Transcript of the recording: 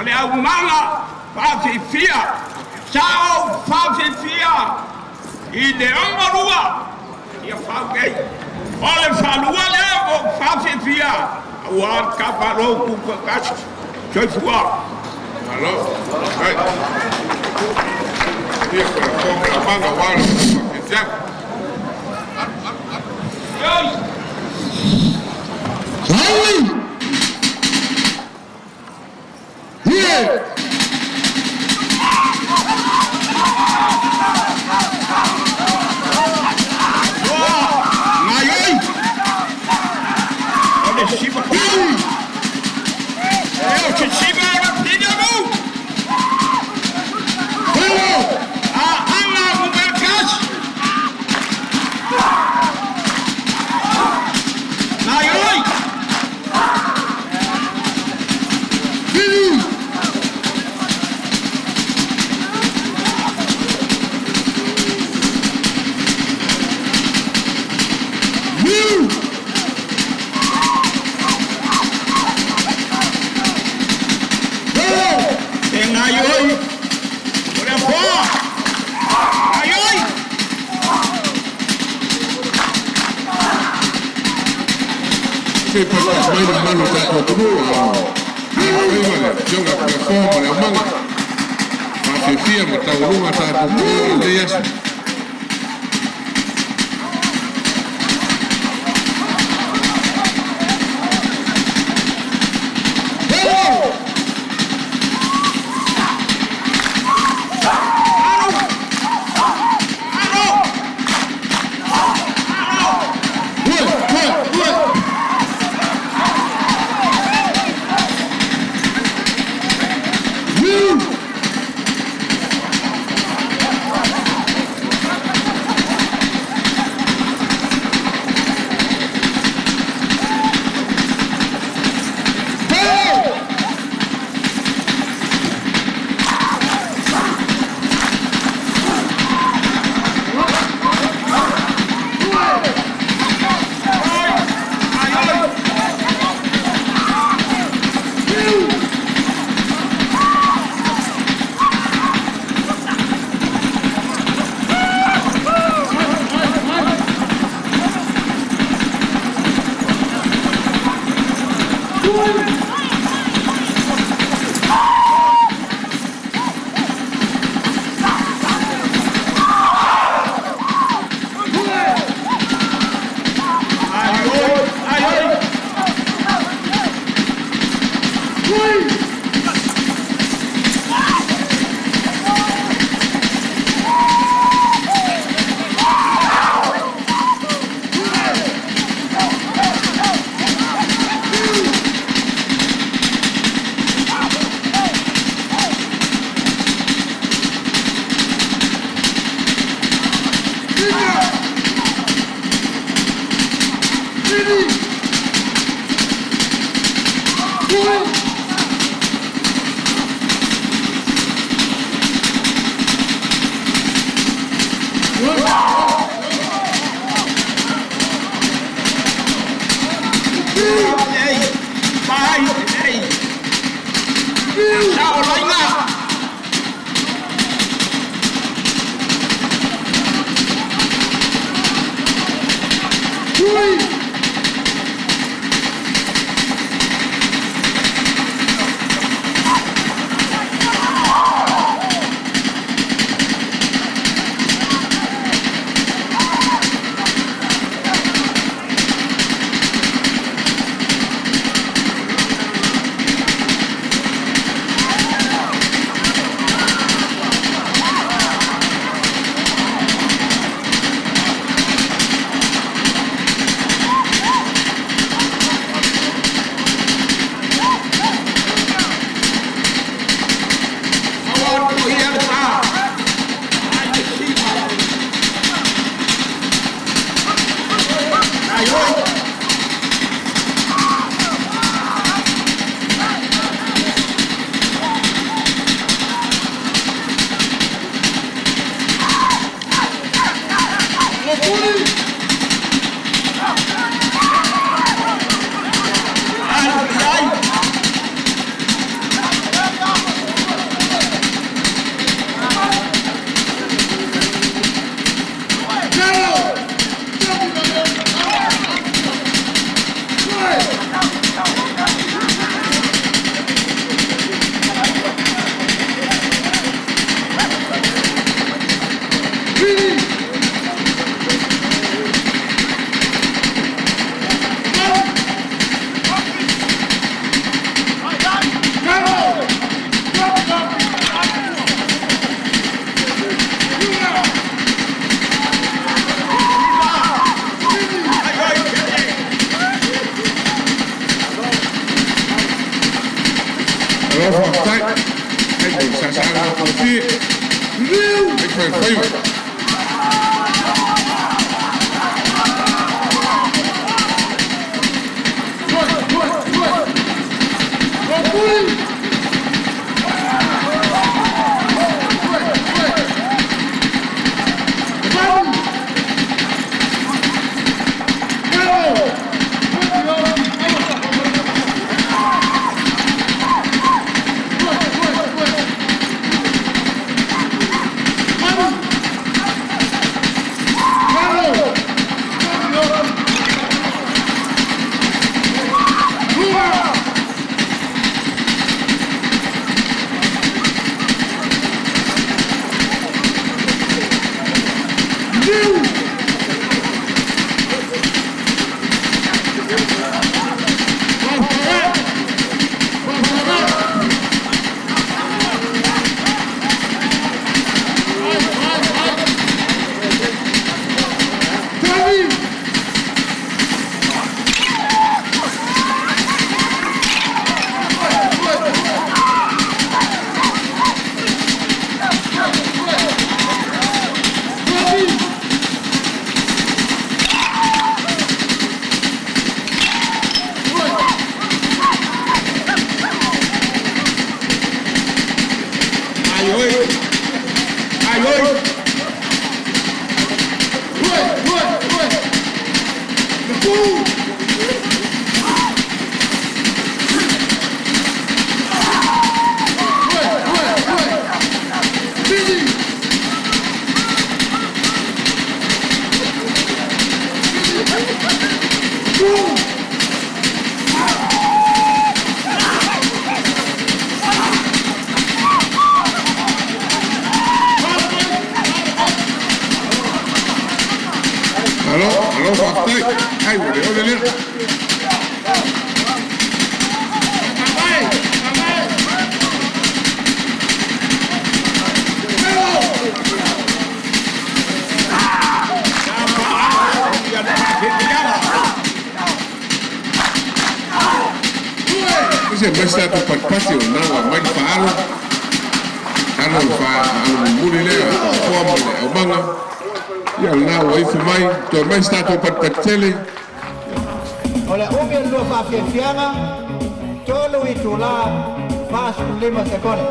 O le aumaga faafiafia sa ou faafiafia i le 62 ia fau nei. O le faalua lea ua ou faafiafia auā le tamalō tutoatasi. Soifua. Malo, faafetai. Ia foi le fo ma le aumaga aua le faafiafiaga. Oi! Sauni! Ie! Ua gaioi o le siva e o se siva o le piliamu. Falo! Aana 1. Gaioi. Fili! Niu! Falo! E gaioi o le afoa. Gaioi. Se i palupalu mai le mamalu o le tatou atunuu a o alofaiva le Afioga ia Toleafoa ma le aumaga faafiafia ma taualuga a tatou fonotaga i lenei aso. Falo! Alo! Alo! Alo! Ue! Ue! Ue! Niu! Falo! Gaioi. Gaioi! Gaioi! Ei, vai, ei. Saolaiga. Alo faafetai. Ai mo le saasaaga matagofie. Ai faifaiva. Ai oi. Ai oi. Alo, alo faafetai. Ai ua le ole lea. Sa faa ia le faafiafiaga. Se mai sa tatou patipati o lena ua aumai le faalo. Alo le faalo mulimuli lea foa ma le aumaga. Ia o lena ua ifo mai toe mai se tatou patipati tele. O le umi o le lua faafiafiaga, 3 itulā 45 sekone.